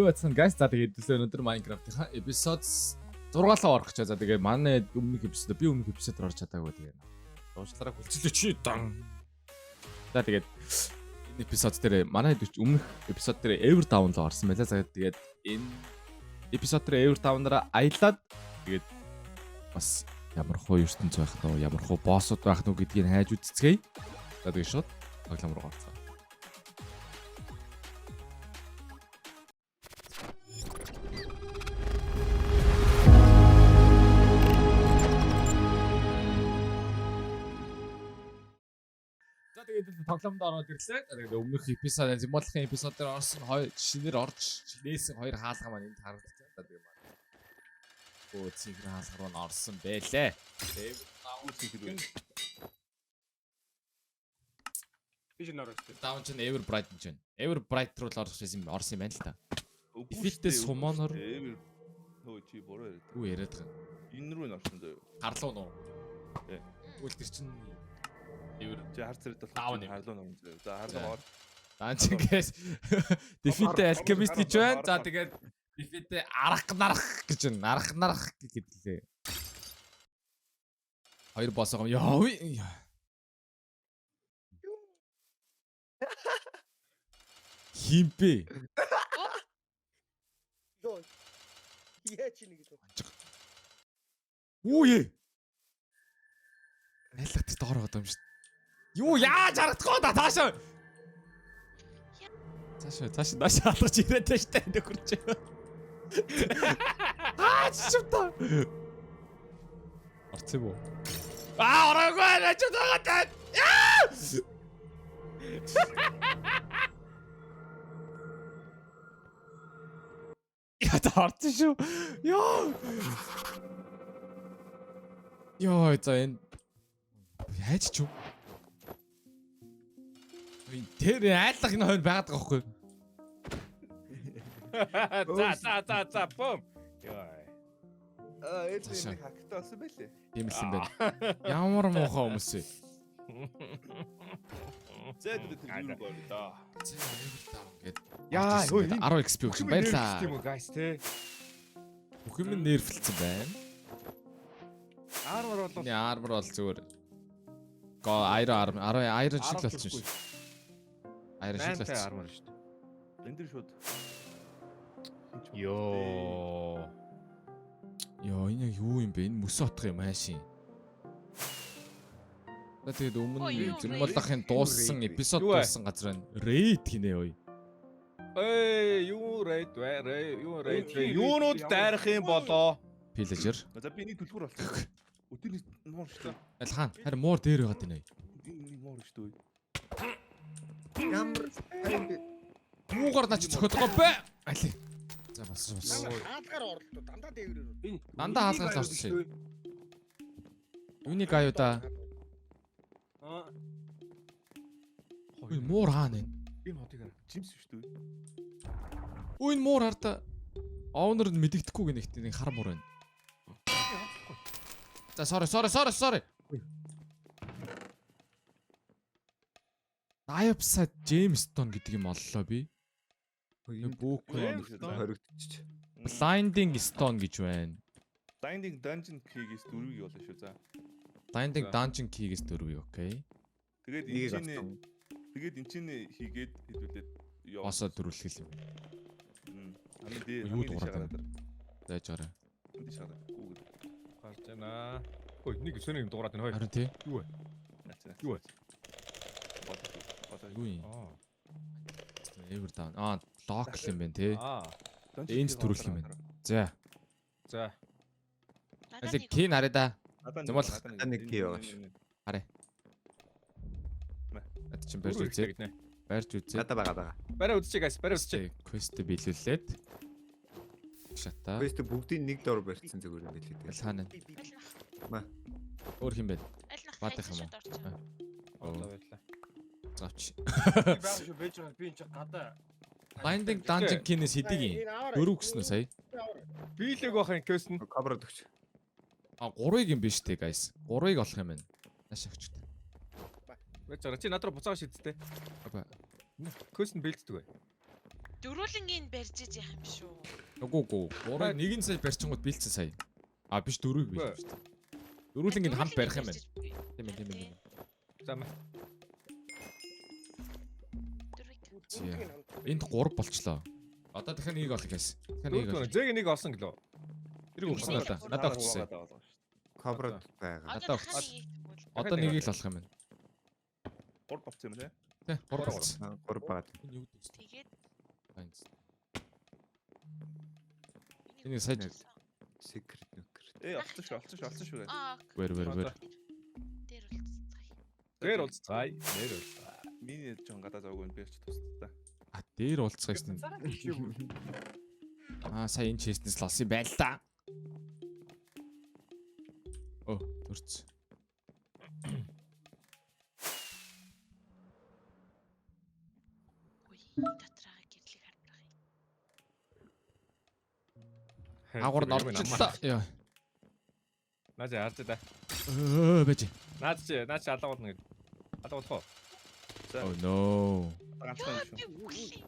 Юу бацхан guys, за тэгээд төлөө өнөөдөр Minecraft-ийн episode 6 лоо орох гэж. За тэгээд манай өмнөх episode би өмнөх episode руу орч чадаагүй, тэгээд уучлаарай, хүлцлээ чи дан. За тэгээд энэ episode дээр манай өмнөх episode дээр Evertown руу орсон байлаа. За тэгээд энэ episode дээр Evertown-аараа аялаад тэгээд бас ямар хуу ертөнц байх нь, ямар хуу боссууд байх нь гэдгийг хайж үзцгээе. За тэгээд шууд тоглоом руу орцгоо. За тэгээд тоглоомд ороод ирлээ. Тэгээд өмнөх episode Зимолхын episode дээр орсон хоёр шинээр орж нээсэн хоёр хаалга маань энд харагдаж байна. За тэгээд маань өө цэвэр хаалга руу нь орсон бэлээ. Тэгээд Би шинэ орсон. Даун чинь Ever Bright юм чинь. Ever Bright руу л орох юм орсон юм байна л та. Defeat-тэй Summoner. Ever нөө чи буруу яриад. Юу яриад байгаа юм? Энэ рүү н орсон заяа. Гарлуу нуу. Тий. Тэгвэл тэр чинь Ever Чи хар зэрэг болох Даун юм. харлуу ном заяа. За харлуу ор. Даун чинь гэс Defeat Alchemist гэж байна. За тэгээд Defeat арах нарах гэж байна. Арах нарах гэдгэлээ. Хоёр босс байгаа юм. Яа. Химпэ. Йоо. Яа чи нэг л. Үу ээ. Найлах тэр доор байгаа юм шүү. Юу яаж харагдах вэ да таашаа. Цаашаа цаашаа наашаа алгаж ирээд байна штэ нөхөр чи. Аа чи та. Орц юм уу? Аа ороогүй наач байгаа та. Яа та орц шүү. Йоо. Йоо за энэ яаж ч юм. Энэ тэр айлах энэ хоёр байгаад байгаа байхгүй юу? За за за за бум. Йоо. Аа энэ Цаашаа. нэг хактай болсон байлээ. Тийм л юм байна. Ямар муухай хүмүүс вэ? За тэр тэр юу гоё да. За level down гээд. Яа, орж хөө, ирсэн гэдэг 10 XP өгсөн баярлаа. Тийм үү guys те. Бүх юм нь нэрфэлцэн байна. Армор бол Энэ armor бол зүгээр Го iron armor 10 iron шиг л болсон шүү. Iron шиг л Мантай болсон. армор шүү дээ. Энэ дэр шууд. Йоо. Йоо энэ яг юу юм бэ? Энэ мөсөн отох юм аашийн. За тэгээд өмнө Ой, юу Зэмболахын дууссан эпизод Юу вэ? дууссан газар байна. Raid гинэ ой. Эй, юу рейд вэ? Рей, юу рейд вэ? Рейд Юунууд ямар- дайрах юм болоо? Pillager. За би нэг түлхүүр болчихсон. Өдөр нэг муур шүү дээ. Аль хаан харин муур дээр байгаад байна. Энэ нэг муур шүү дээ. Ямар сайн бэ? Муугар наач зөхөд байгаа бэ? Али. За болсон болсон. Хаалгаар оролтоо дандаа дээврээр. Дандаа хаалгаар л орсон. Юуны гаюу да? Үгүй муур хаана вэ? Энэ хотыг хар. Жимс шүү дээ. Үгүй энэ муур харта. Owner нь мэдэгдэхгүй гэнэ ихтэй нэг хар муур байна. За sorry sorry sorry sorry. Diopside Gemstone гэдэг юм оллоо би. Бүх Gemstone. Хоригдчих. Blinding Stone гэж байна. Blinding Dungeon Key-гээс дөрвийг олно шүү за. Blinding За. Dungeon Key-гээс дөрвийг окей. Тэгээд Нэгийг энэ чинь авсан. тэгээд энэ чинь хийгээд хэдүүлээд ёо. Босоо дөрвөлгөл юм. Хамгийн дээр Юу хамгийн дээш дуурайд гараад. байна? Зааж гараа. Дээш гараад. Гүүгээд. Гарч байна. Ой, нэг сони юм дуурайд байна хой. Харин тий. Юу вэ? Наач наач. Юу вэ? Болоо. Юу юм? Аа. Ever down. Аа, lock юм байна тий. Аа. Энд төрүүлэх юм байна. За. За. Алиг кий нараа да. Зэмлэх. Надад нэг key байгаа шүү. Над чинь барьж Дөрөв үзээ. хэрэгтэй гэнэ. Барьж үзээ. Надад байгаа байгаа. Барай үзчихье guys, барай үзчихье. Квест биелүүлээд. Шата. Квест бүгдийн нэг дор барьсан зүгээр юм билээ. Аль хаана? Маа. Өөр хин бэ? Аль нах Баадах юм уу? Аа, за баярлалаа. Завч. Би байгаа шүү бэж байгаа. Би энэ чи гадаа. Blinding Dungeon Key-нээс хэдийг юм? Дөрөв гэсэн үү сая? Биелэг байх юм квест нь. Кобра төгч. А гурвыг юм биш үү guys. Гурвыг олох юм байна. Нааш авч. Байж байгаа. Чи над руу буцаага шидтэй. Апа. Квест нь бэлддэг бай. Дөрүүлэнгийн барьж иж яах юм шүү. Үгүй үгүй. Гурыг нэгэн сая барьчингууд бэлдсэн сая. А биш дөрвийг бэлдсэн шүү дээ. Дөрүүлэнгийн хамт барих юм байна. Тийм ээ, тийм ээ. Тийм ээ. За мэ. Дөрвийг. Энд 3 болчлоо. Одоо дахиад нэг олох гэсэн. Дахиад нэг олох. Зэг нэг олсон гэлөө. Тэр өгсөн надаа. Надаа өгсөн. Коброд байгаа. Одоо Надаа дахиад нэгийг тэгвэл. Одоо нэгийг л олох юм байна. 3 болцсон юм те. Тэ 3 болцсон. 3 байгаа. Энэ юу гэдэг вэ? Тэгээд Энийг сая Secret нүкер. Олцсон шүү, олцсон шүү, олцсон шүү. Аа. Вэр вэр вэр. Дээр үлдсэн. Дээр уулзцай. Дээр уулзцай. Миний жоон гадаа зоогүй би ч тусдаа. А дээр уулзах гэсэн. Аа сая энэ честнес л олсон юм байна л да. Оо төрц. Үгүй дотроо гэрлийг харах юм. Агуур нь орчлоо. Яа. Наа чи харж та. Бэж. Наа чи наа чи алга болно гэд. Алга болох уу? Oh no. Ганцхан юм шүү. Би үхлээ.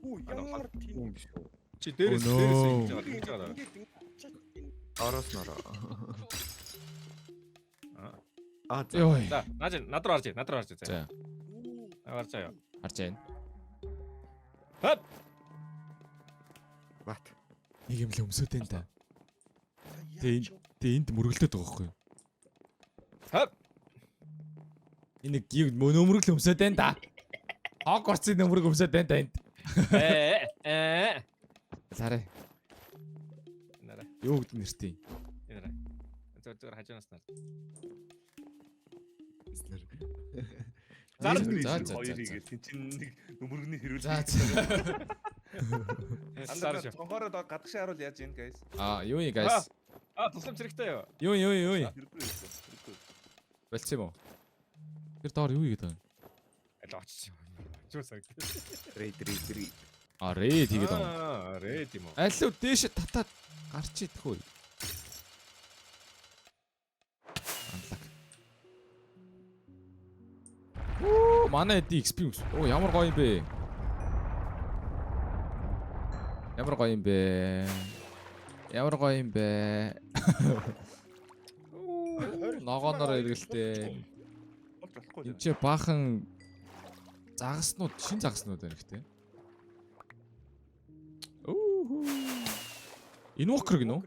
Үу ямар тийм Юм шүү. Чи дээрээс Oh, no. дээрээс ингэж байгаа ингэж байгаа. Ингээд ингээд ачаад энэ Ороос нороо. Аа за. Йой. За наа чи над руу харж, над руу харж за. За үу Харж аа. харж байна. Хоп. What? Нэг юм л өмсөд энэ та. за Тэ яач вэ? Тэ энд мөргөлдөд байгаа байхгүй юу? Хоп. Энэ нэг юм нөмрөг л өмсөд байна да. Хогвартсын нөмрөг өмсөд байна да энд. Э. Ларай. Нара. Юу гэдэг нэртэй? Нара. Зөв зөв хажуунаас нар. За За, за, за, хоёр за. хийгээл тэн чин нэг нөмрөгний хэрүүл. За за. Сар Андаа шүү. цонхороо гадагшаа харуул яаж ийн guys. Аа юу юм guys? Аа тусламж хэрэгтэй юу? Юу юу юу юм? Хэрэггүй хэрэггүй. Болцсон юм уу? Тэр доор юу хийгээд байгаа юм? Аль очиж. Очиж сагд. Рейд рейд рейд. А рейд хийгээд байгаа юм. Аа рейд юм уу? Аль уу дээшээ татаад гарч идэх үү? Анлак. Оо манай эд XP өс. Оо ямар гоё юм бэ? Ямар гоё юм бэ? Ямар гоё юм бэ? Ногооноор эргэлтэй. Болж болохгүй. Энд чи баахан загаснууд, шин загаснууд байна ихтэй. Өөхөө. Инвокер гинүү?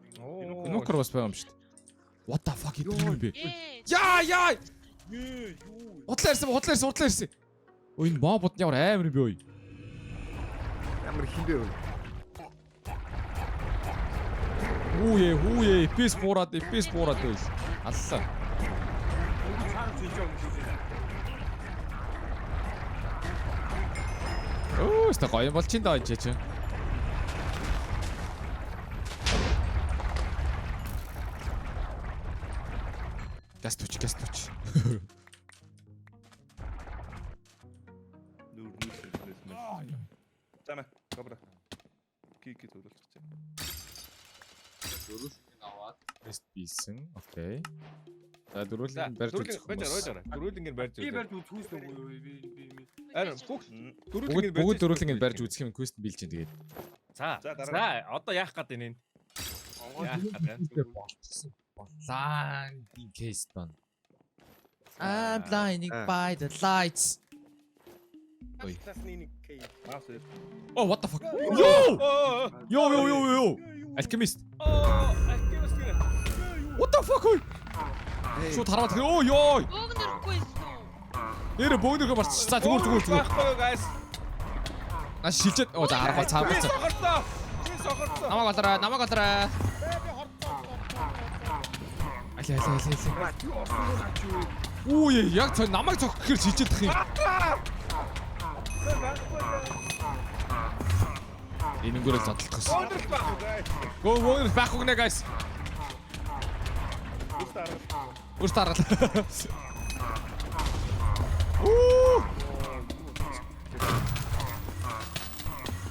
Инвокер бас байгаа юм шүү дээ. What the fuck гэдэг юм бэ? Ээ. Яа яа! Ээ юу? Худлаа ирсэн, худлаа ирсэн, худлаа ирсэн. Өө энэ мобууд ямар амар юм бэ ой. Ямар хин бэ? Хүүе, хүүе, FPS буураад, FPS буураад байл. Аллаа. Өө, өстө гоё юм болчин даа энэ чи. Газ түч, газ түч. Нүүр нүүр нүүр. За мэ. Кобра. Ки ки зөвлөлчих чинь. Дөрвөлийг аваад тест хийсэн. Окей. За дөрвөлийг барьж үзэх Байж хүмүүс. байгаа. Дөрвөлнгийн барьж Би үзээ. барьж үзэх үгүй юу би би би. Харин бүх Бүгд дөрвөлнгийн барьж бүгд дөрвөлийг барьж үзэх юм квест билж чинь тэгээд. За. За, дараа. За одоо яах гээд байна энэ? Яах гээд байна? Болчихсон. Боллаа. Кейс байна. I'm blinding by the lights. Ой. Классны нэг кей. Маус ээ. Oh what the fuck? Yo! Оо. Yo yo yo yo. Alchemist. Оо, алхимист гинэ. What the fuck? Ой. Шууд хараад тэр. Оо ёо. Бөөгнөрөхгүй байсан уу? Нэрэ бөөгнөрхөө барчих. За зүгээр зүгээр зүгээр. Байхгүй юу, guys? Наа шилжээд. Оо за харах бол цаав Би цаа. сохорцоо. Би сохорцоо. Намайг олорой, намайг олорой. Би хорцоо. Али али али али. Үу яг цоо намайг цогх гэхэр шилжээд тах юм. Энэнгээр л задлах гэсэн. Бөөгнөрөх байхгүй, guys. Гөө бөөгнөр байхгүй гинэ guys. Өөртөө аргал. Үу.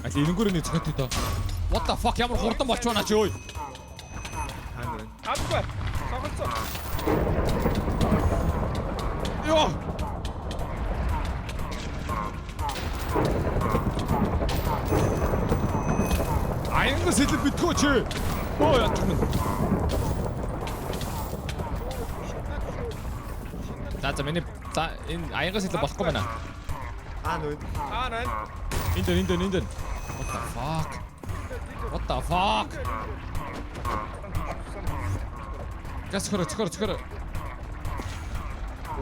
Али энэнгээр нэг цогт доо. What the fuck ямар хурдан болчихоо наа чи ой. Хаана вэ? Амгүй. Сохорцоо. Йоо. Аянгас хэлэн битгөө чи. Өө ядчих минь. За за миний за энэ аянгас хэлэн болохгүй байна. Аа нөө. Аа нэн. Энд дэн энд дэн энд дэн. What the fuck? What the fuck? Газ цохороо цохороо цохороо.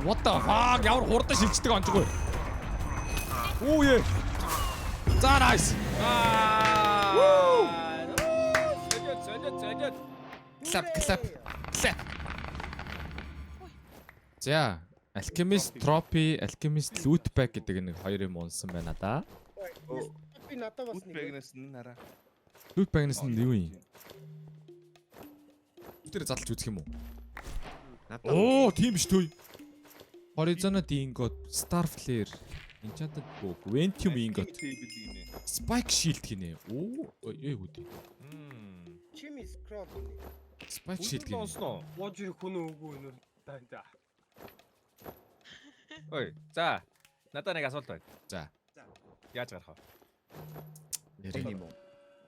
What the fuck? Ямар хурдан шилждэг онцгүй. Оо е. За nice. Аа. Woo! Сэлэт сэлэт сэлэт. Clap clap clap. За, Alchemist Trophy, Alchemist Loot Bag гэдэг нэг хоёр юм унсан байна да. Би надад бас Үт нэг. бэгнээс нь хараа. Loot Bag-наас нь юу юм? Тэр задлж үзэх юм уу? Надад Оо, тийм биш түй. Horizontal Ingot, Star Flare, Enchanted Book, Ventium Ingot, Table юм ээ. Spike Shield гинэ. Оо, ээ юу гэдэг. Чими scroll. Spike Shield гинэ. Унсан уу? Бууж ирэх хүн үгүй өнөр. Да да. Ой, за. Надад нэг асуулт байна. За. Яаж гарах вэ? Нэрээ. юм уу?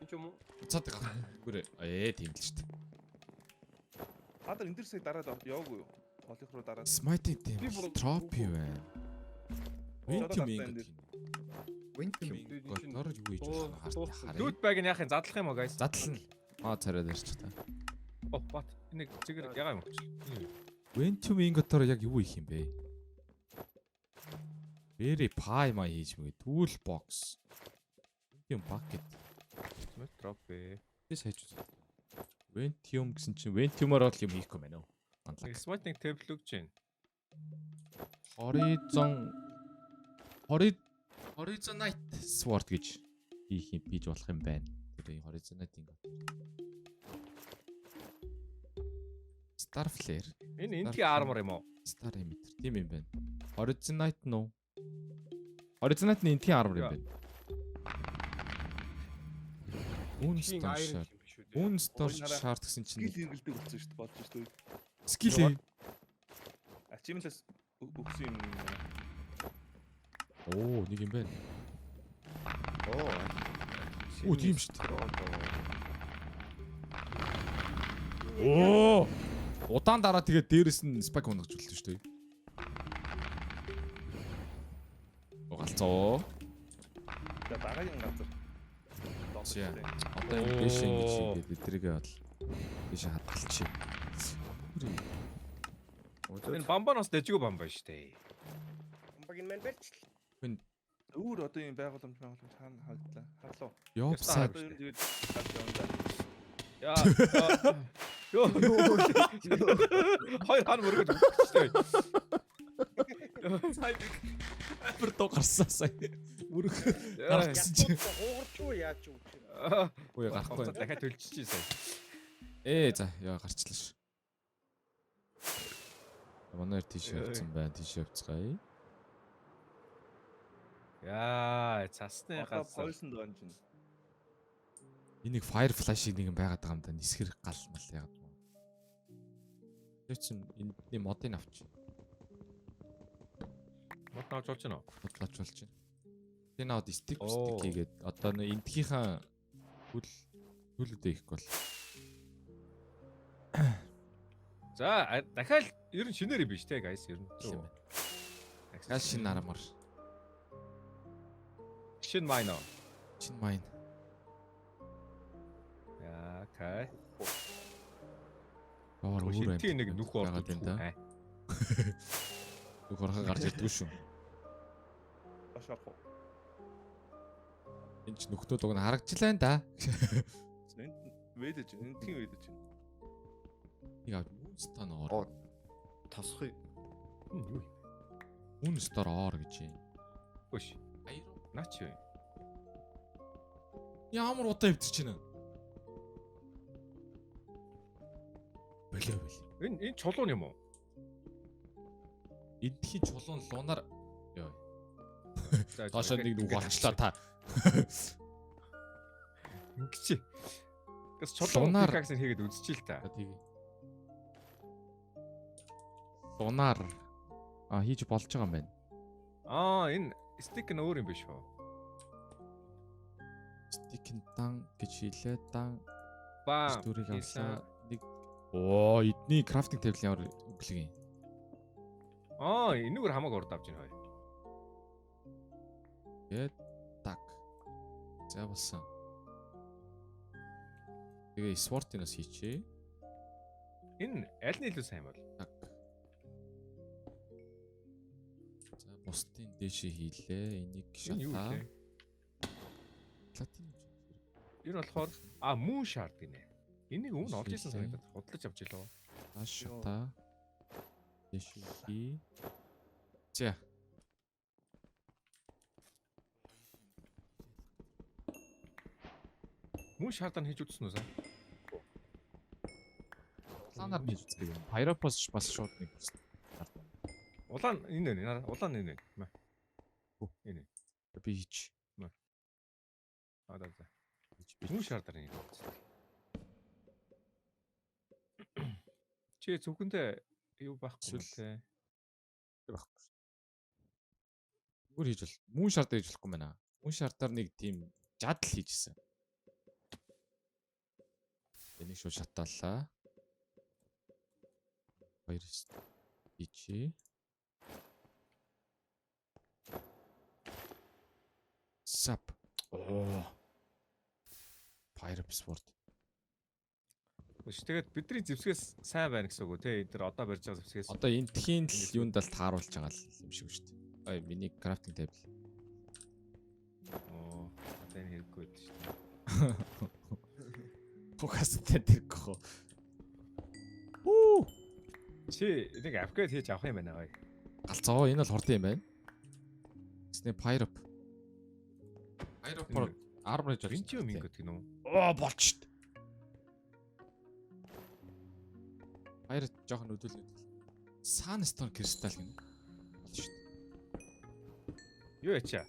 Энд ч юм уу? Цаад гар. Гүрээ. Ээ, тийм л шүү дээ. Та нар энэ дэр сая дараад яваагүй юу? Голынх руу дараад. Smiting Би Temple бүр- Trophy байна. Ventium Одоо Ingot энэ гинэ. Винтим. Ingot-оор юу хийж болох вэ? Дууссан. Харъя. Loot bag нь яах юм? Задлах юм уу, guys? Задлана. Аа царайд ярьчих та. Оо, what? Нэг чигээр ягаа юм өгч. Ventium Ingot-оор яг юу хийх юм бэ? Very pie маа хийж мэ. Tool box. Ventium bucket. Trophy. Би сайж үзье. Ventium гэсэн чинь Ventium-оор бол юм хийхгүй байна уу? Анлаг. Smiting table өгч байна. Horizon Horizonite Sword гэж хийх юм хийж болох юм байна. Тэр Horizonite Ingot. Star Flare, Энэ энтгийн armor юм уу? Star Emitter тийм юм байна. Horizonite нь уу? Horizonite нь энтгийн armor юм байна. Хийн Moonstone iron Shard. юм биш үү? Moonstone Ой, нараа. Shard гэсэн чинь Скил хэрэгэлдэг болсон шүү дээ. Болж шүү дээ. skill ээ. Achievement-аас өгсөн юм юм байна. Оо, нэг юм байна. Оо. Оо, тийм шүү дээ. Оо! Удаан дараа тэгээд дээрэс нь спайк унгаж үлдэн шүү дээ. Оо галзуу. За дараагийн газар. За. Одоо энэ дэш ингэж хийгээд эдрийгээ бол дэш хадгалчих. Энэ бамбан бас дэжгүй бамбан шүү дээ. Бамбагийн мань барьчлаа. Өөр одоо юм байгууламж байгууламж хаана хагдлаа? Харлаа. Ёпсаа Одоо юм тэгээд гарч явна да. Яа. Йоо. Хоёр хан мөргөж өгч шүү дээ. бүр дуу гарсан сая. Мөрөх Яа. гарах гэсэн чинь. Хугарч уу яаж уу гэх юм. Үгүй гарахгүй. Дахиад төлчихчихсэн сая. Ээ за яа гарчлаа ш. Манай хоёр тийш явцсан байна. Тийш явцгаая. Яа, цасны Одоо газар. poison донж байна. Энийг fire flash-ийг нэг юм байгаад байгаа юм да. Нисгэр гал мал яагаад юм. Тэр чинь энэний модыг авч Мод навж болж байна уу? бодлооч болж байна. Тэр наваад стик Оо. стик хийгээд одоо нэ энтгийнхаа хүл хүлүүдээ ихгүй бол За, дахиад ер нь шинээр юм биш те, guys, ер нь. юм байна. Гал шинэ армар. Шинэ mine уу? Шинэ mine. Яа, окей. Өөр өөр юм. Шинтийн нэг нүх байгаад ордог байна да. Нүх орохоо гарч ирдэггүй шүү. Баш орох уу? Энд ч нүхнүүд уг нь харагчлаа энэ да. Энд вэдэж, энтхийн вэдэж. Нэг авч Moonstone ор. Оо. Тосхой. Юу юм? Moonstone ор гэж юм. Хөш. Наач юу юм? Ямар удаа эвдэрч байна? Болоо болоо. Энэ энэ чулуун юм уу? Эндхийн чулуун лунаар ёо. За, Доошоо нэг нүх орчлоо та. Ингэчи. Гэс чулуун Лунаар- пикакс хийгээд үзчихээ л та. За тэгээ. Лунаар а хийж болж байгаа юм байна. Аа, энэ стик нь өөр юм биш үү? Stick дан гэж хийлээ. Дан Баа. дүрийг авлаа. Нэг Оо, эдний crafting table ямар өнгөлөг юм. Аа, энэгээр хамаагүй урд авч ийн хой. Тэгээд так. За болсон. Тэгээ sword-ыг бас хийчихье. Энэ аль нь илүү сайн бол? Так. За бусдын дээшээ хийлээ. Энийг Энэ юу шатаа. вэ? Платин. Энэ болохоор moon shard гинэ. Энийг өмнө олж исэн санагдаад худлаж авч илээ. За шатаа. Дээшээ хий. За. Moon shard-аар хийж үзсэн үү сайн? Улаанаар хийж үздэг юм. Pyropos бас шууд нэг бүс. Улаан энэ нэ. Улаан энэ нэ. Энэ. Би хийч. Аа за. Хийч би. Moon shard-аар хийж үзсэн. Чи зөвхөнтэй юу байхгүй юм те. Байхгүй. Зүгээр хийж бол. Moon shard-аар хийж болохгүй юм байна. Moon shard-аар нэг тийм жадал хийжсэн. Энийг шууд шатаалаа. 2 хийчи. Сап. Оо. Fire Sword. Үш тэгээд бидний зэвсгээс сайн байна гэсэн үг үү те. Энэ төр одоо барьж байгаа зэвсгээс. Одоо энтхийн л юунд л тааруулж байгаа л юм шиг шүү дээ. Ой, миний crafting table. Оо, одоо энэ хэрэггүй байд шүү дээ. Фокустай тэргүй хөө. Үү. Чи нэг апгрейд хийж авах юм байна ой. Галзуу энэ бол хурдан юм байна. Тэсний Fire Up. Fire Up armor хийж Винчио минго гэх юм уу? Оо болч шít. Fire жоохон нүдэл нүдэл. Sunstone crystal гэнэ. Болж шít. Юу ячаа?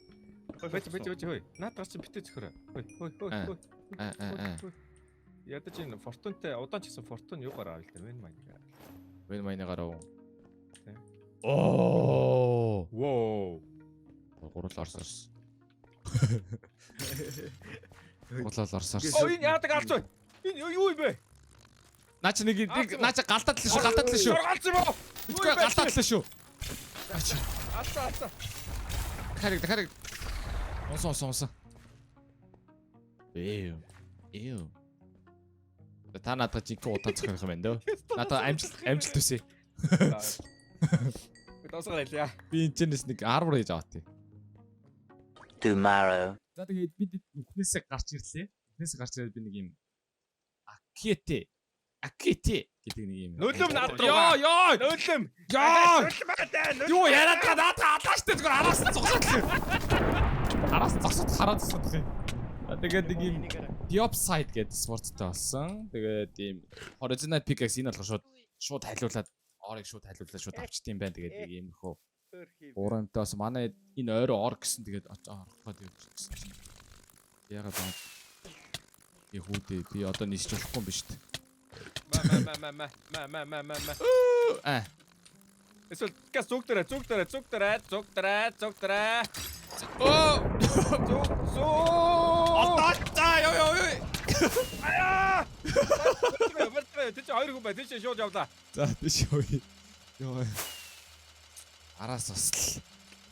Бач бач бач хөөе. Наад гарч битээ зөхөрөө. Хөөе хөөе хөөе хөөе. Аа. Ядаж энэ фортунтай удаан ч гэсэн фортун юугаар авъя л да. Вен майнгаар. Вен майнгаар уу. Тий. Оо. Воу. Гурал орс орс. Гурал орс орс. Оо энэ яадаг алцуу. Энэ юу юм бэ? Наа чи нэг наа чи галтаад л шүү, галтаад л шүү. Галцсан юм уу? Үгүй галтаад л шүү. Алцаа алцаа. Дахиад дахиад. Онсон онсон онсон. Эв. Эв. Та надад жинхэнэ удаа зохиох юм байна дөө. Надад амжилт хүсье. Би дуусгаад байлаа. Би энэ чэнэс нэг armor хийж аваад тий. Tomorrow. За тэгээд бид нүхнээсээ гарч ирлээ. Нүхнээсээ гарч ирээд би нэг юм Акете. Акете гэдэг нэг юм. Нөлөм над руу. Йоо ёо. Нөлөм. Ёо. Нөлөм байгаа. Юу яриад байгаа наадаа алаа штэ зүгээр араас нь зогсоод л. Араас зогсоод хараад зогсоод юм. Тэгээд нэг юм Diopside гэдэг спорттой болсон. Тэгээд ийм Horizontal pickaxe энэ болохоор шууд хайлуулад орыг шууд хайлуулаад шууд авчт юм байна. Тэгээд нэг юм хөө. Гурамтай бас манай энэ ойроо ор гэсэн тэгээд орох гээд явчихсан чинь. Ягаад баа. Би хүүдээ би одоо нисч болохгүй юм биш үү? Ма ма ма ма ма ма ма ма. Аа. Эсвэл газ зүг дээрээ зүг дээрээ зүг дээрээ зүг дээрээ зүг дээрээ. Оо! Зүг зүг. Одоо за ёо ёо ёо. Аа! Бэртээ тийч хоёр хүн бай тийч шууд явлаа. За тийш явъя. Ёо. Араас бас л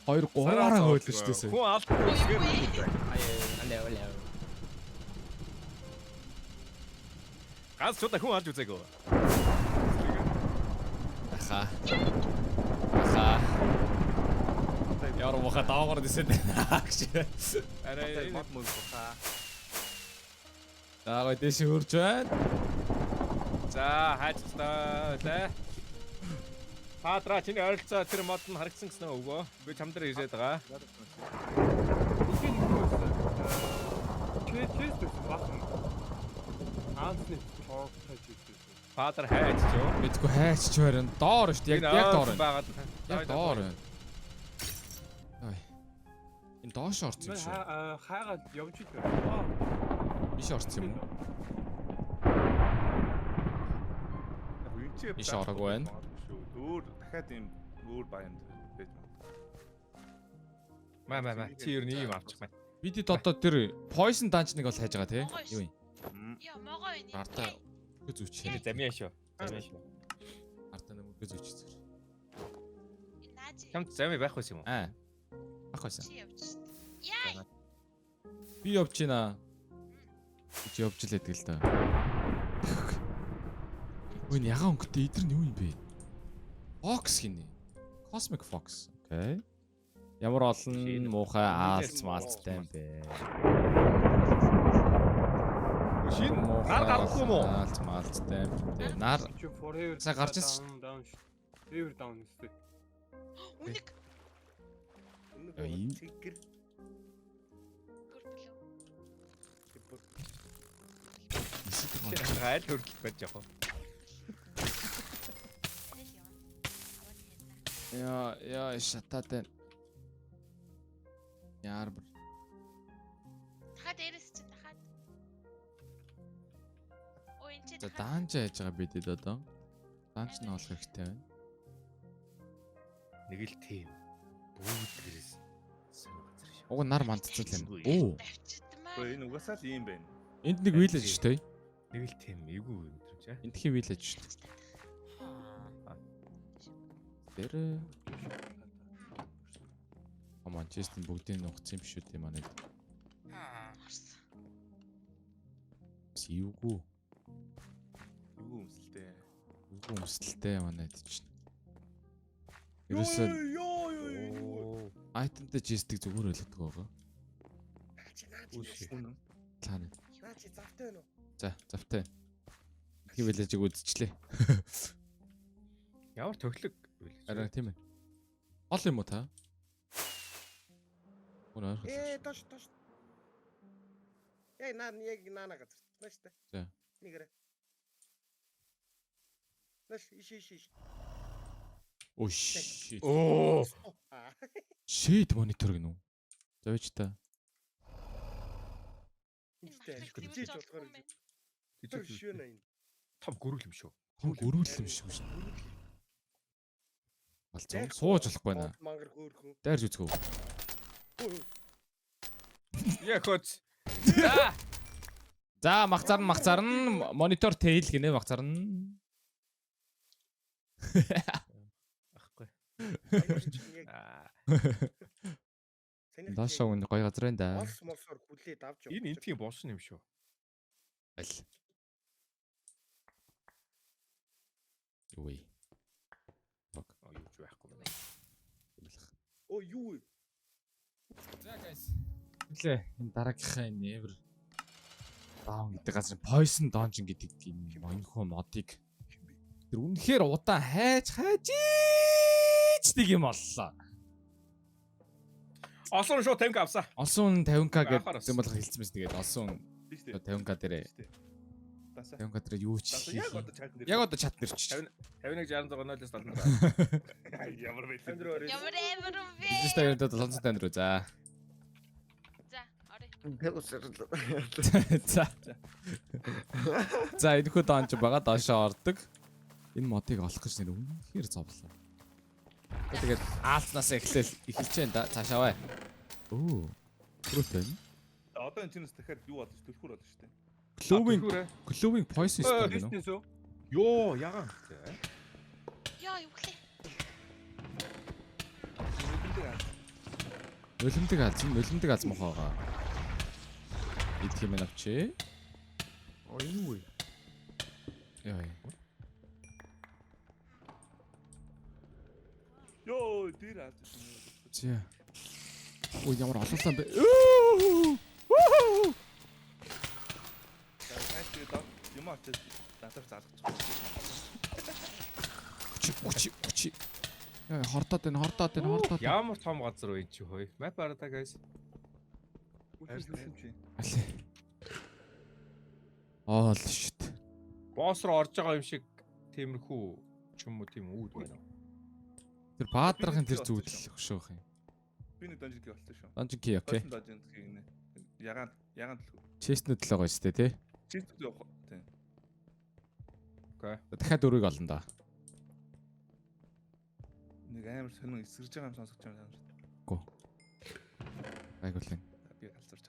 2 3-аараа хөөлөө шүү дээ. Хүн алдгүй шигээр. Ганц шууд хүн алж үзээгүй. Аха. Аха. Яар муха доогоор дэсэд гэж. Арай мод мөнгө хаа. За гоё дэш хөрж байна. За хайцтай лээ. Патраа чиний ойролцоо тэр мод нь харагдсан гэсэн өгөө. Би чам дээр ирээд байгаа. Ихэнх юу вэ? Чэс төс бахан. Аансны тортой чэс төс. Патр хайч ч юу? Мэдгүй хайч ч барин доор шүү дээ. Яг доор байна. Яг доор байна. Ой. Энэ доош орсон юм шүү. Хайгаад явж идэв. Биш орсон юм уу? Биш ороог байна. Өөр дахиад ийм өөр баянд байж магадгүй. Маа маа маа. Чи ер нь ийм авчих маа. Бидэд одоо тэр poison dungeon-ыг бол хайж байгаа тий. Юу юм? Яа, могоо байна. Артаа мөргө зүүч. Энэ замьяа шүү. Замьяа шүү. Артаа мөргө зүүч зүгээр. Наажи. Чамд замьяа байх байсан юм уу? Аа. Ах байсан. Чи явж шít. Яа. Би явж байна. Чи явж л байдаг л да. Ой, энэ ягаан өнгөтэй эдэр нь юу юм бэ? Fox гинэ. Cosmic Fox. Окей. Ямар олон муухай аалц маалцтай юм бэ? Шинэ Муухай нар гарахгүй юм уу? Аалц маалцтай юм бэ. Нар Чи forever. Сайн гарч ирсэн down, down шүү. Forever down өстэй. Үнэг. Үнэг Яа, ийм- цэгэр. Гүрблөө. Айл хөргөл байж явах уу? Арай л явна. Аваад хайна. Яа, яа, шатаад байна. Яар бүр. Дахиад дээрээс чи дахиад. Өө энэ чи За данж яаж байгаа бидэд одоо. Данж нь олох хэрэгтэй байна. Нэг л тийм. Бүгд гэрээс сонь газар шүү. Уг нь нар мандцсан л юм. Оо, Давчдмаа. Гэхдээ энэ угаасаа л ийм байна. энд нэг village шүү дээ. Нэг л тийм эвгүй мэдрэмж аа. Энд хий village шүү дээ. Тэр Аман честэн бүгдийг нухацсан юм шүү дээ манай. Орсон. Бас эвгүй. Эвгүй өмсөлтэй. Эвгүй өмсөлтэй манайд чинь. Ерөөсөө Йоо ёо ёо. айтемтэй честийг зүгээр ойлгодог байгаа. Наач наач. Үгүй. Үнэн. Цаана. Наач завтай байна уу? За, завтай. Эндхийн village-ийг үзчихлээ. Ямар төхлөг village. Арай тийм ээ. Ол юм уу та? Гүн ойрхон. Ээ дош дош. Яг наа яг наана газар. Нааш та. За. Нэгэрэ. Нааш иш иш иш. Оо shit. Оо. Аа. Shit monitor гэнэ үү? За байж та. Энэтэй. Махлах Чиж зэмж болохоор болохгүй юм байна. Тэр шөнө энэ. Том гөрүүл юм шүү. Том гөрүүл юм шиг шүү. Алцсан. Сууж болохгүй наа. Мангар хөөрхөн. Дайрж үзгөө. Өө, Яа хөөц. За. За махцар нь махцар нь монитор tail гинэ махцар нь. Ахгүй. ямар ч яг Аа. санийх Доошоо үн гоё газар байна да. Олс молсоор хүлээд авч явах. Энэ энтгийн болсон юм шүү. Аль. Юу вэ? Оо юу ч байхгүй байна. Оо юу вэ? За guys. Үлээ энэ дараагийнхаа энэ Never Down гэдэг газар Poison Dungeon гэдэг энэ монхоо модыг тэр үнэхээр удаан хайж хайж ич нэг юм оллоо. Олон шууд 50 авсан. Олсон хүн 50к Авахар гэдэг юм болох хэлсэн мэт тэгээд олсон хүн Тийм шүү дээ. 50к дээрээ Тийм шүү дээ. Дасаа. 50к дээрээ юу ч Дасаа яг одоо чат дээр. Яг одоо чат дээр ч. 51 66 0-аас 74. Ямар байлээ. 54 орой. Ямар амар юм бэ? Бизнес тавиад 754 рүү за. За, орё. Тэг усрал. За. За энэ хүү данж байгаа доошоо ордог. Энэ модыг олох гэж нэр үнэхээр зовлоо. Тэгээд аалзнаас эхлээл эхэлж байна да. Цаашаа бай. Өө. Fruit байна. Одоо энэ чинээс дахиад юу болж түлхүүр болно шүү дээ. Glowing glowing poison stone гэнэ үү? Бизнес үү? Йоо, ягаан. Яа, юу гэлээ? Нулимдэг аз, нулимдэг аз мохоогоо. Идэх юм авчи. Оо энэ үгүй. Яа. Йоо, дээр аз. За. Ой ямар олуулсан бэ? Өө! Үу! Хайж тэгээд юм очиж надад залгах. Үчи, үчи, үчи. Яа, хордоод байна, хордоод байна, хордоод байна. Ямар том газар вэ энэ чи хөөе. Map хараа guys. Хайр чи. Аль. Оол shit. Босс руу орж байгаа юм шиг тиймэрхүү ч юм уу тийм үүд байна. Тэр баадрахын тэр зүудэл хөшөөх юм. Би нэг dungeon key олсон шүү. Dungeon key окей. Poison dungeon key гинэ. Ягаан ягаан төлөв. Chest-нүүд л байгаа шүү дээ, тий? Chest явах. Тийм. Окей. Дахиад дөрвийг олно да. Нэг амар сонин эсгэрж байгаа юм сонсогч юм санагдав. Гайгүй л. Би галзарч.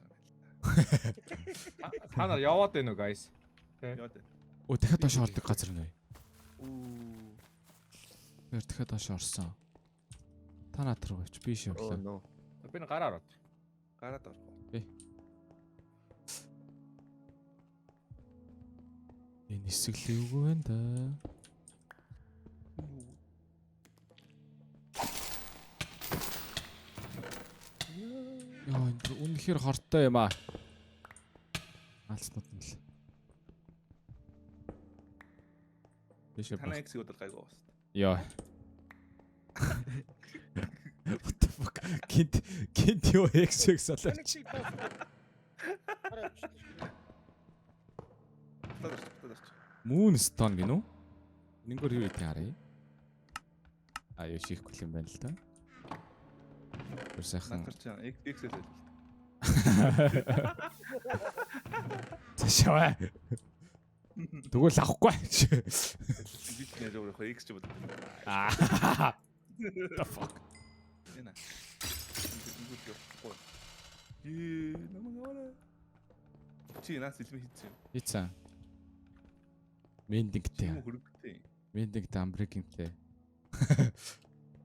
Та нар яваад байна уу guys? Яваад байна. Өө дахиад доош ордог газар нэ. Үу. Тэр дахиад доош орсон. Та над руу явч би Oh шивлээ. no. Би нэг гараа ороод. Гараад орох. Энэ хэсэг л эвгүй байна да. Яа энэ бүр үнэхээр хортой юм аа. Алснууд нь л. Бишээ. Танаа X-ийг бодол гайгүй бас. Яа. What the fuck? Гинт гинт юу X X Нэг олооч. чиг доош. Гараа явчихлаа. Татаад орч, татаад орч. Moonstone гинүү? Нэнгөр юу идэх харъя. А юу шийхгүй юм байна л да. Бүр сайхан Наатар чи X X л л. цаашаа. Тэгвэл авахгүй. Би ч нэр өөрөө X ч боддог. Аа. The fuck. Энэ. Энгүүт явахгүй. Ээ, намайг аваарай. Чи наас илмээ хийцэн юм. Хийцэн. Чи Мендингтэй. юм хөрөнгөтэй. Мендингтэй амбрикингтэй.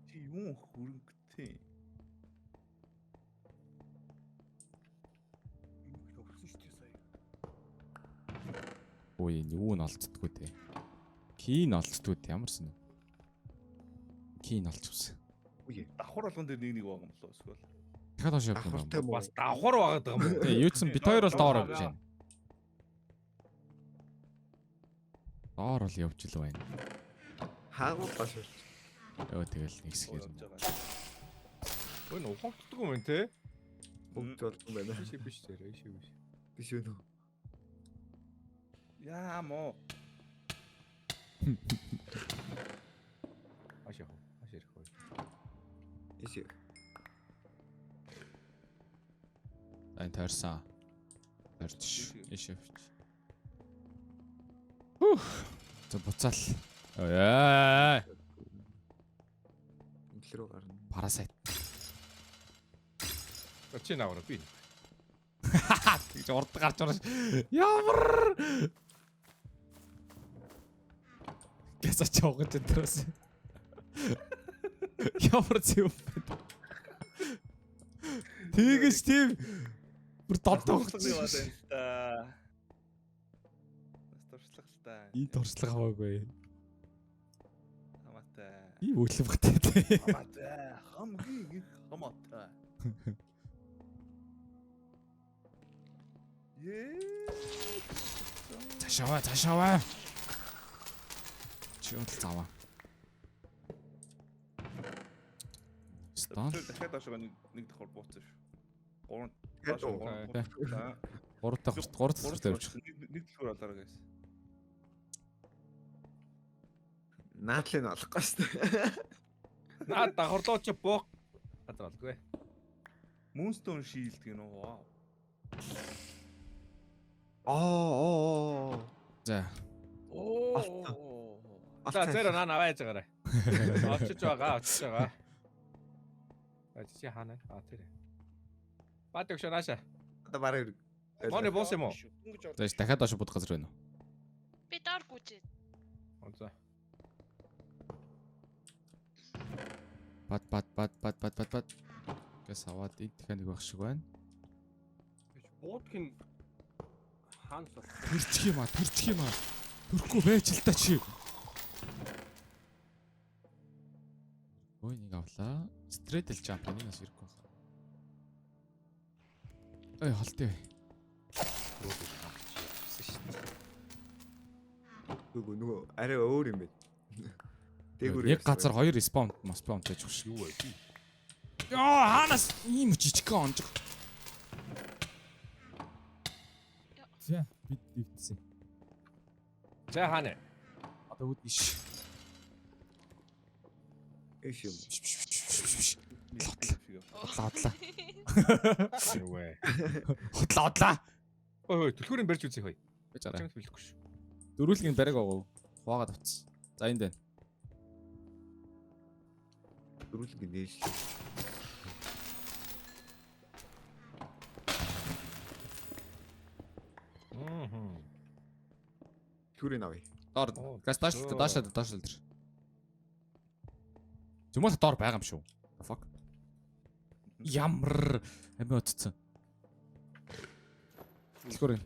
Чи юм хөрөнгөтэй. Өгсөн шүү дээ сая. Ой энэ юу н олцдгоо те. Кин олцдгоо те ямар сонь. Кин олцсон. Давхар болгон дээр нэг нэг байгаа юм болоо эсвэл. Дахиад хойш явах юм Давхартай байна. мó. Бас давхар байгаад байгаа юм уу? Тэгээ юу ч бит хоёр бол доор явж байна. Доор бол явж л байна. Хаагуул баш. Йоо тэгэл нэг хэсгээр. Явж байгаа. Өө нэ ухагддаг юм те. Бүгд болдсон байна. Биш биш зэрэг биш биш. Биш үү нөө. Яа мó. Маш яах вэ? Маш ярих вэ? Биш. За энэ тойрсон. Тойрч. Иш явч. Хүүх. За буцаал. Яа. Интэл рүү гарна. Парасайт. За чи наавар би. Тэгж урд гарч орно. Ямар. Гэсэ чоогож өдрөөс. Ямар зүв бэ? Тэгэж тийм бүр додоогч. Туршлага яваад байна л да. Бас туршлага л та. Энэ туршлага хамаагүй. Хамаатай. Ийм өглөмхтэй тий. Хамаатай. Хамгийн их хамаатай. Ее. Цаашаа цаашаа. Чи бол заваа. Стон Тэр дахиад доошоо нэг нэг давхар бууцсан шүү. Гурван Дахиад доошоо уу? гурван Тэ. бууцсан. Гурав дахь гурав дахь тавьчих. Нэг дэлгүүр олоорой гэсэн. Наадлыг нь олохгүй шүү дээ. Наа давхарлуу чи буух газар алгүй. Moonstone shield гэнэ үү? Вау. Аа оо оо. За. Оо. За зэрэг наа наваа яаж байгаарай. Очиж байгаа, очиж байгаа. А чи хаана? А тэр. Бат өгшөө нааша. Одоо бараг ирэг. Моны буусан юм уу? Дөнгөж орж. За дахиад доош будах газар байна уу? Би доор гүжээ. За. Бат бат бат бат бат бат бат. Гэс аваад энэ дахиад нэг байх шиг байна. Буудх нь хаанаас бол Төрчих юм а, төрчих юм а. Төрөхгүй байж л та чи. Ой нэг авлаа. Straddle jump энийг бас ирэхгүй байна. Ой холтой. Үгүй нөгөө арай өөр юм байна. Дээгүүр. Нэг газар хоёр spawn spawn тааж өгш. Юу вэ? Йоо хаанаас ийм жижигхэн онжиг. За бид дэгдсэн. За хаана? Одоо үд иш. Иш юм. Хотлаа хотлаа. Юу вэ? Хотлаа хотлаа. Ой ой түлхүүрийн барьж үзье хой. Гэж арай. Чамд бэлэхгүй шүү. Дөрүүлгийн бариг байгаа. Хуваагаад авчихсан. За энд байна. Дөрүлэг нээж. Түрийг авъя. Доор газ доош доош доош л дэр. Зүмэл доор байгаа юм шүү. The fuck. Ямар амиа утцсан. Дэлгүүр энэ.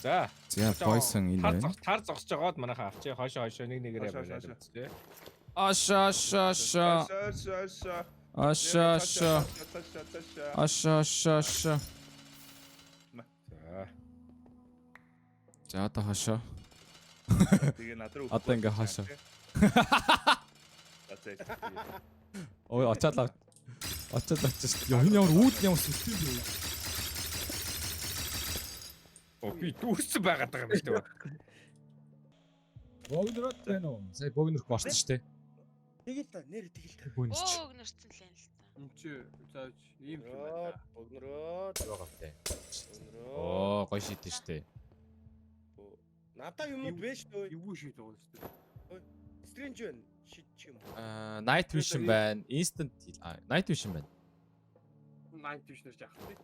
За. За poison энэ Тар байна. зогс тар зогсож байгаад манайхаа авчи хойшоо хойшоо нэг нэгээрээ Хойшоо, бариад хойшоо. үзье. Аша аша аша. Аша Аша аша. аша. Аша аша аша. За. За одоо хашаа. Тэгээ над руу. Одоо ингээ хаашаа. За зэ. Ой очоод л очоод очиж. Йоо энэ ямар үүд ямар сүлтэй юм бэ? Оо би дүүрсэн байгаад байгаа юм шүү дээ. Богнорот байна уу? Сая богнорх орсон шүү дээ. Тэгэл та нэр тэгэл та. Богнорч. Өө өгнөрцөн л юм л та. Энд чи зааж ийм юм байна. Богнороо. байгаа юм те. Богнороо. Оо гоё шийдэн шүү дээ. Надаа юмнууд вэ шүү. Эвгүй шийд байгаа шүү дээ. Strange байна. Шид ч юм. Аа night vision байна. Instant night vision байна. Night vision-ээр яах вэ?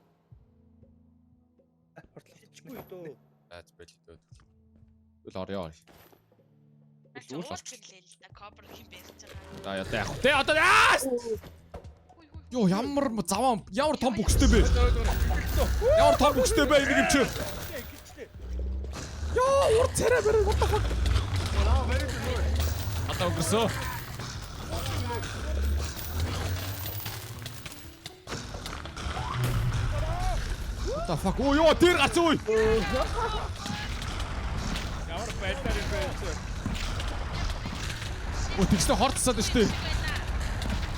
Шидчихгүй дөө. Яаж байлээ дөө. Үл орё орё. Наач Үл уур орчих. гэрлээ л та. Кобра хин барьж байгаа. За одоо яах вэ? Одоо аа! Хүй хүй. Йоо ямар заваа ямар том бүкстэй бэ? Ямар том бүкстэй бэ энэ юм чи? Гिचлээ. Йоо урд царай барай what the fuck? Одоо өнгөрсөө. What the fuck? Оо ёо дээр гарсан үе. Ямар байдлаар юм бэ чи? Оо тэгснэ хорцсаад байна шүү дээ.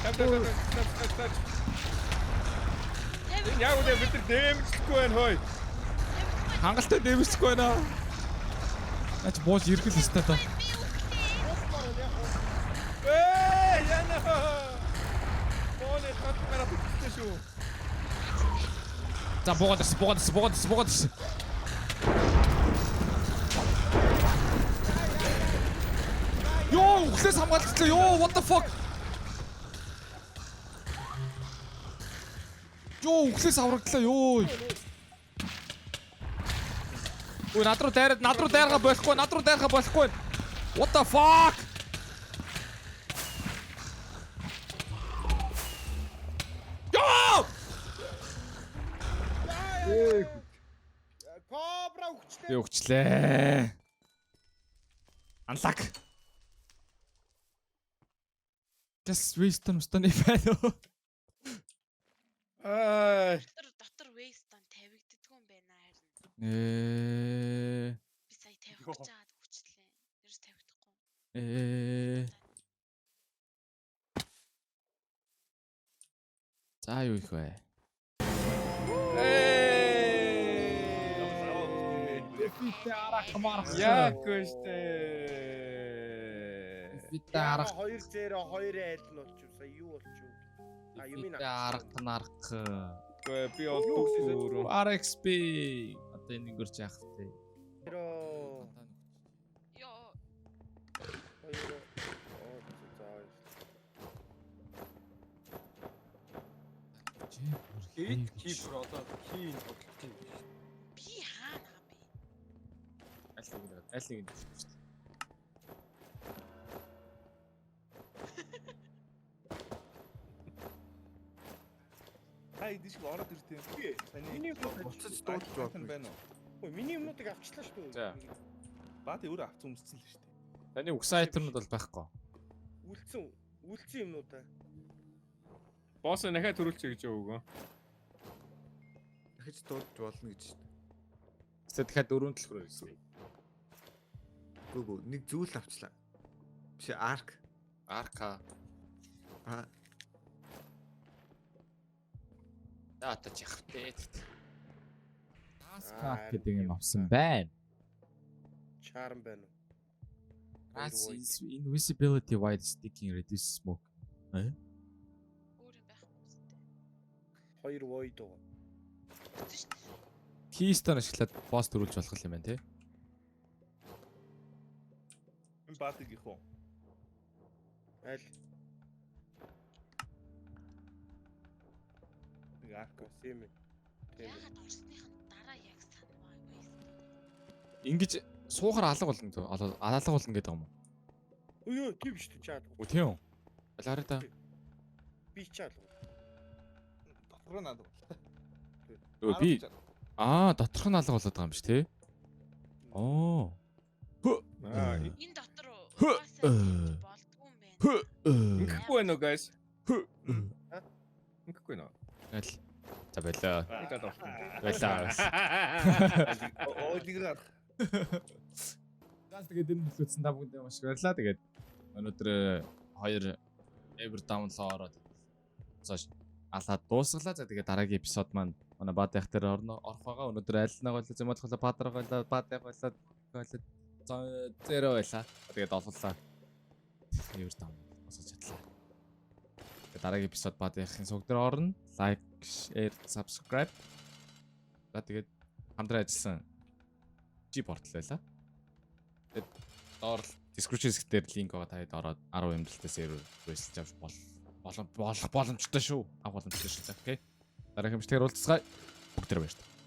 Тав тав тав тав тав. Яг үнэ бид нар дэмжлэхгүй байна хөөе. Хангалттай дэмжлэхгүй байна. Наач бууж ирэх л өстой та. Ээ яна. Боны хат гараад ирсэн шүү. За буугаад ирсэн, буугаад ирсэн, буугаад ирсэн, буугаад ирсэн. Йоо, үхлээс хамгаалцлаа. Йоо, what the fuck? Йоо, үхлээс аврагдлаа. Йоо. Ой, над руу дайраад, над руу дайргаа болохгүй, над руу дайргаа болохгүй. What the fuck? Йоо! Кобра өгчлээ. Би өгчлээ. Unlock. Just wisdom stone байна уу? Аа. Дотор дотор waste-ан тавигддгүй юм байна харин. Ээ. Би сая тавих гэж жаад хүчлээ. Ерөөс тавигдахгүй. Ээ. За юу их вэ? Фитэ арах марах. Яахгүй штэ. Фитэ арах. 2 0 2 айл нь болчих сая юу болчих. А юм Фитэ арах нарах. Үгүй би бол өөрөө. RXP. Одоо энэ өнгөрч яах вэ? Зеро. Йоо. Хоёр. Оо за. Gatekeeper одоо key тоглолт юм биш. Би хаана юм бэ? Аль нэг нь аль нэг нь шүү дээ. Та эдэн шиг ороод ирд юм. Таны Миний Буцаж дуудаж болно болно. байна уу? Ой, миний юмнуудыг авчлаа шүү дээ. За. Баати өөрөө авцсан өмссөн л шүү дээ. Таны үгсэн айтемнууд бол байхгүй. Үлдсэн үлдсэн юмнуудаа. Босс нахаа төрүүлчих гэж өгөө. Дахиж дуудаж болно гэж. Тэгсэн дахиад дөрөв төлхөр ирсэн. Гүү гүү нэг зүйл авчлаа. Биш арк. Арка. Аа За одоо ч явах вэ. Таска гэдэг юм авсан байна. Чарм байна уу? Grass is invisibility while sticking reduce smoke. Өөр юм байхгүй үстэй. Хоёр void уу. Үгүй шүү дээ. Keystone ашиглаад boss төрүүлж болох юм байна тий. Энэ баатигийнх үү? Аль? Нэг арк. Тийм ээ. Тийм ээ. Яагаад орсных нь дараа яг санваа байсан. Ингэж суухаар алга болно төө. Алга болно гэдэг юм уу? Үгүй юу, тийм шүү дээ чаад. Үгүй тийм үү? Алаараа та. Би чаад. Дотор нь алга. Өө би аа доторх нь алга болоод байгаа юм биш тий? Оо. Аа, Энэ дотор Хө. угаасаа ингэж болдгүй юм байна. Хө. ингэхгүй байна уу guys? Хө. Ингэхгүй нөө. Аль. За байлаа. Нэг алга болсон. Байлаа. Ойлиг гарах. За тэгээд энэ бүлгүүцэн та бүхэндээ маш их баярлалаа. Тэгээд өнөөдөр хоёр ever download ороод цааш алаад дуусгалаа. За тэгээд дараагийн эпизод маань манай Баадах дээр орно орох байгаа. Өнөөдөр аль нэг байлаа, зэмлэх байлаа, Баадар байлаа, Баадах байлаа, байлаа. Зеро байлаа. Тэгээд олголаа. Ever download босгож чадлаа. Тэгээд дараагийн эпизод Баадахын суг дээр орно. Like, share, subscribe. За тэгээд хамтран ажилласан G портал байлаа. Доор description хэсэг дээр линк байгаа, та хэд ороод 10 амжилттай сервер ресэлж авч бол болох боломжтой шүү. Авах боломжтой шүү. За, okay. Дараагийн бичлэгээр уулзцгаая. Бүгд тэр баярлалаа.